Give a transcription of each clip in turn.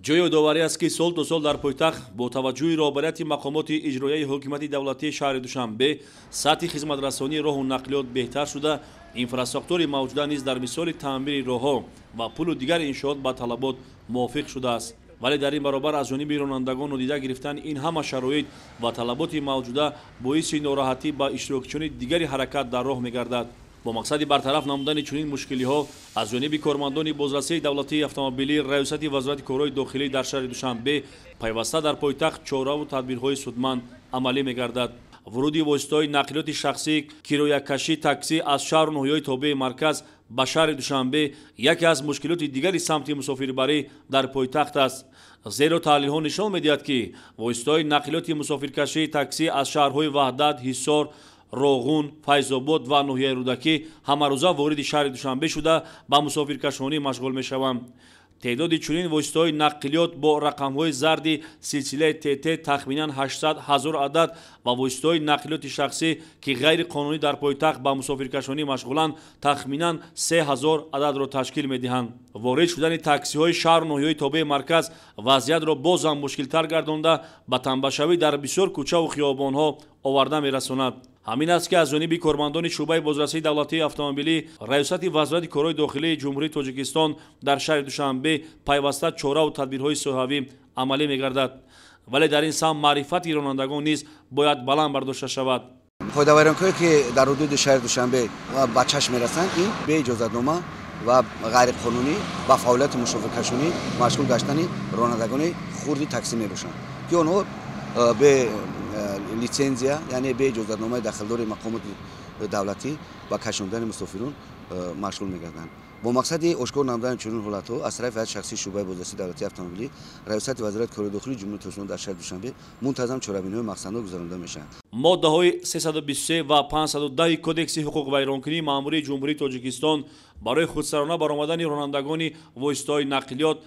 Ҷои ёдоварӣ аст, ки сол то сол дар пойтахт бо таваҷҷӯҳи роҳбарияти мақомоти иҷроияи ҳокимияти давлатии шаҳри Душанбе сатҳи хизматрасонии роҳу нақлиёт беҳтар шуда, инфраструктури мавҷуда низ дар мисоли таъмири роҳҳо ва пулу дигар иншоот ба талабот мувофиқ шудааст. Вале дар ин баробар аз ҷониби ронандагон нодида гирифтани ин ҳама шароит ва талаботи мавҷуда боиси нороҳатӣ ба иштирокчиёни дигари ҳаракат дар роҳ мегардад. Бо мақсади бартараф намудани чунин мушкилиҳо аз ҷониби кормандони бозрасии давлатии автомобилӣ Раёсати Вазорати корҳои дохилӣ дар шаҳри Душанбе пайваста дар пойтахт чораву тадбирҳои судманд амалӣ мегардад. Вуруди воситаҳои нақлиёти шахсӣ, кироякашӣ, таксӣ аз шаҳру ноҳияҳои тобеи марказ ба шаҳри Душанбе яке аз мушкилоти дигари самти мусофирбарӣ дар пойтахт аст. Зеро таҳлилҳо нишон медиҳад, ки воситаҳои нақлиёти мусофиркашӣ, таксӣ аз шаҳрҳои Ваҳдат, Ҳисор, Роғун, Файзобод ва ноҳияи Рӯдакӣ ҳамарӯза вориди шаҳри Душанбе шуда ба мусофиркашонӣ машғул мешаванд. Теъдоди чунин воситаҳои нақлиёт бо рақамҳои зарди силсилаи ТТ тахминан 800 ҳазор адад ва воситаҳои нақлиёти шахсӣ, ки ғайриқонунӣ дар пойтахт ба мусофиркашонӣ машғуланд, тахминан 3 ҳазор ададро ташкил медиҳанд. Ворид шудани таксиҳои шаҳру ноҳияҳои тобеи марказ вазъиятро боз ҳам мушкилтар гардонда, ба танбашавӣ дар бисёр кӯчаву хиёбонҳо оварда мерасонад. Ҳамин аст, ки аз ҷониби кормандони шӯъбаи бозрасии давлатии автомобилӣ Раёсати Вазорати корҳои дохилии Ҷумҳурии Тоҷикистон дар шаҳри Душанбе пайваста чораву тадбирҳои соҳавӣ амалӣ мегардад. Вале дар ин самт маърифати ронандагон низ бояд баланд бардошта шавад. Қоидавайронкое, ки дар ҳудуди шаҳри Душанбе ба чашм мерасанд, ин беиҷозатнома ва ғайриқонунӣ ба фаъолияти мусофиркашонӣ машғул гаштани ронандагони хурди таксӣ мебошанд, ки онҳо бе литсензия, яъне бе иҷозатномаи дахлдори мақомоти давлатӣ ба кашондани мусофирон машғул мегарданд. Бо мақсади ошкор намудани чунин ҳолатҳо аз тарафи ҳайати шахсии шӯъбаи бозрасии давлатии автомобилӣ Раёсати Вазорати корҳои дохилии Ҷумҳурии Тоҷикистон дар шаҳри Душанбе мунтазам чорабиниҳои мақсаднок гузаронида мешаванд. Моддаҳои 323 ва 510 Кодекси ҳуқуқвайронкунии маъмурии Ҷумҳурии Тоҷикистон барои худсарона баромадани ронандагони воситаҳои нақлиёт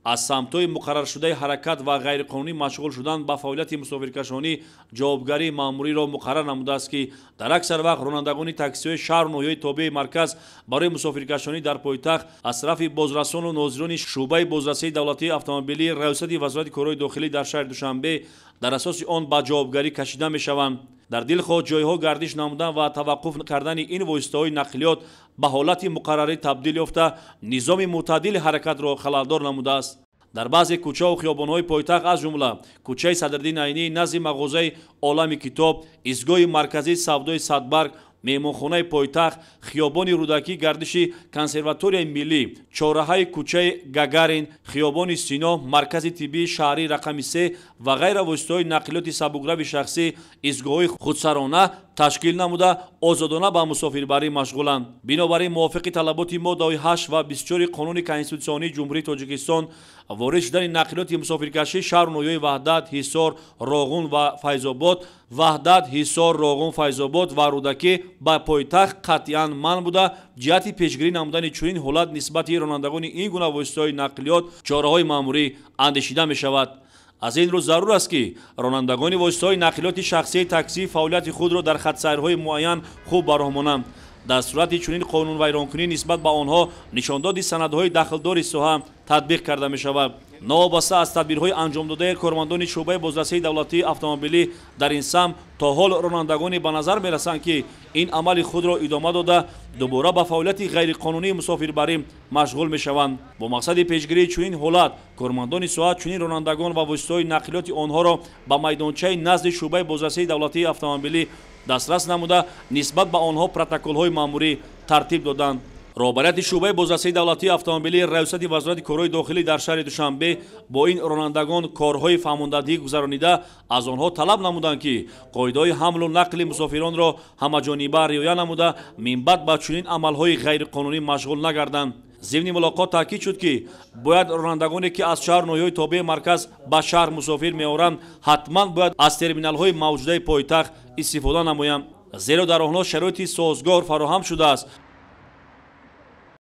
аз самтҳои муқарраршудаи ҳаракат ва ғайриқонунӣ машғул шудан ба фаъолияти мусофиркашонӣ ҷавобгарии маъмуриро муқаррар намудааст, ки дар аксар вақт ронандагони таксиҳои шаҳру ноҳияҳои тобеи марказ барои мусофиркашонӣ дар пойтахт аз тарафи бозрасону нозирони шӯъбаи бозрасии давлатии автомобилии Раёсати Вазорати корҳои дохилӣ дар шаҳри Душанбе дар асоси он ба ҷавобгарӣ кашида мешаванд. Дар дилхоҳ ҷойҳо гардиш намудан ва таваққуф кардани ин воситаҳои нақлиёт ба ҳолати муқаррарӣ табдил ёфта, низоми мӯътадили ҳаракатро халалдор намудааст. Дар баъзе кӯчаву хиёбонҳои пойтахт, аз ҷумла кӯчаи Садриддин Айнӣ назди мағозаи Олами китоб, истгоҳи марказии савдои Садбарг, меҳмонхонаи пойтахт, хиёбони Рӯдакӣ, гардиши консерваторияи миллӣ, чораҳаи кӯчаи Гагарин, хиёбони Сино, маркази тиббии шаҳрии рақами 3 ва ғайра воситаҳои нақлиёти сабукрави шахсӣ истгоҳҳои худсарона ташкил намуда, озодона ба мусофирбарӣ машғуланд. Бинобар ин, мувофиқи талаботи моддаҳои 8 ва 24 Қонуни конститутсионии Ҷумҳурии Тоҷикистон ворид шудани нақлиёти мусофиркашӣ шаҳру ноҳияҳои Ваҳдат, Ҳисор, Роғун ва Файзобод, Ваҳдат, Ҳисор, Роғун, Файзобод ва Рӯдакӣ ба пойтахт қатъиян манъ буда, ҷиҳати пешгирӣ намудани чунин ҳолат нисбати ронандагони ин гуна воситаҳои нақлиёт чораҳои маъмурӣ андешида мешавад. Аз ин рӯ зарур аст, ки ронандагони воситаҳои нақлиёти шахсии таксӣ фаъолияти худро дар хатсайрҳои муайян хуб ба роҳ монанд. Дар сурати чунин қонунвайронкунӣ нисбат ба онҳо нишондоди санадҳои дахлдори соҳа татбиқ карда мешавад. Новобаста аз тадбирҳои анҷомдодаи кормандони шӯъбаи бозрасии давлатии автомобилӣ дар ин самт, то ҳол ронандагоне ба назар мерасанд, ки ин амали худро идома дода, дубора ба фаъолияти ғайриқонунии мусофирбарӣ машғул мешаванд. Бо мақсади пешгирии чунин ҳолат кормандони соҳа чунин ронандагон ва воситаҳои нақлиёти онҳоро ба майдончаи назди шӯъбаи бозрасии давлатии автомобилӣ дастрас намуда, нисбат ба онҳо протоколҳои маъмурӣ тартиб доданд. Роҳбарияти шӯъбаи бозрасии давлатии автомобилии Раёсати Вазорати корҳои дохилӣ дар шаҳри Душанбе бо ин ронандагон корҳои фаҳмондадиҳӣ гузаронида, аз онҳо талаб намуданд, ки қоидаҳои ҳамлу нақли мусофиронро ҳамаҷониба риоя намуда, минбаъд ба чунин амалҳои ғайриқонунӣ машғул нагарданд. Зимни мулоқот таъкид шуд, ки бояд ронандагоне, ки аз шаҳр ноҳияҳои тобеи марказ ба шаҳр мусофир меоранд, ҳатман бояд аз терминалҳои мавҷудаи пойтахт истифода намоянд, зеро дар онҳо шароити созгор фароҳам шудааст.